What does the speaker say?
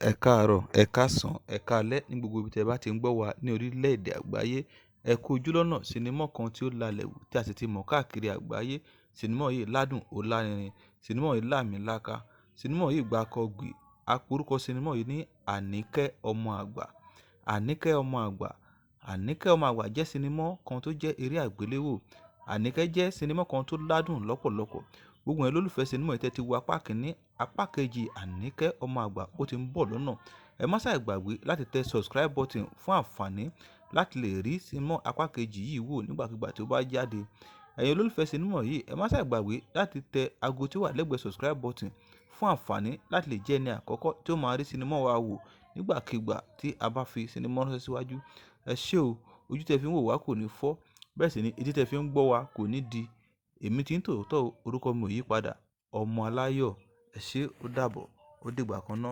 Ẹ káàárọ̀, ẹ̀ káàsán, ẹ̀ káalẹ́ ní gbogbo ibi tí ẹ bá ti ń gbọ́ wa ní orílẹ̀-èdè àgbáyé. Ẹ kú ojúlọ́nà sinimá kan tí ó lalẹ̀ wù tí a sì ti mọ̀ káàkiri àgbáyé. Sinimá yìí ládùn, ó lárinrin. Sinimá yìí làmìlaka. Sinimá yìí gbákọgbì. A pe orúkọ sinimá yìí ní Àníkẹ́ ọmọ àgbà. Àníkẹ́ ọmọ àgbà. Àníkẹ́ ọmọ àgbà jẹ́ sinimá kan tó jẹ́ eré àgbéléwò. Àníkẹ́ jẹ́ sinimá kan tó ládùn lọ́pọ̀lọpọ̀. Gbogbo ẹ̀yin olólùfẹ́ sinimá yìí tẹ́ ti wo apá kìíní, apá kejì Àníkẹ́ ọmọ àgbà ó ti ń bọ̀ lọ́nà. Ẹ má ṣàì gbàgbé láti tẹ subscribe button fún àǹfààní láti lè rí sinimá apá kejì yìí wò nígbàkigbà tí ó bá jáde. Ẹ̀yin olólùfẹ́ sinimá yìí, ẹ má ṣàì gbàgbé láti tẹ ago tí ó wà lẹ́gbẹ̀ẹ́ subscribe button fún àǹfààní láti lè jẹ́ ẹni àkọ́kọ́ tí ó máa rí sinimá wa wò nígbàkigbà tí a bá fi sinimá ránṣẹ́ síwájú. Ẹ ṣé o, ojú tí ẹ fi ń wò wá kò ní fọ́, bẹ́ẹ̀ sì ni etí tí ẹ fi ń gbọ́ wa kò ní di. Èmi tí ń tòótọ́ o, orúkọ mi ò yí padà. Ọmọ aláyọ̀. Ẹ ṣé, ó dàbọ̀, ó dìgbà kan ná.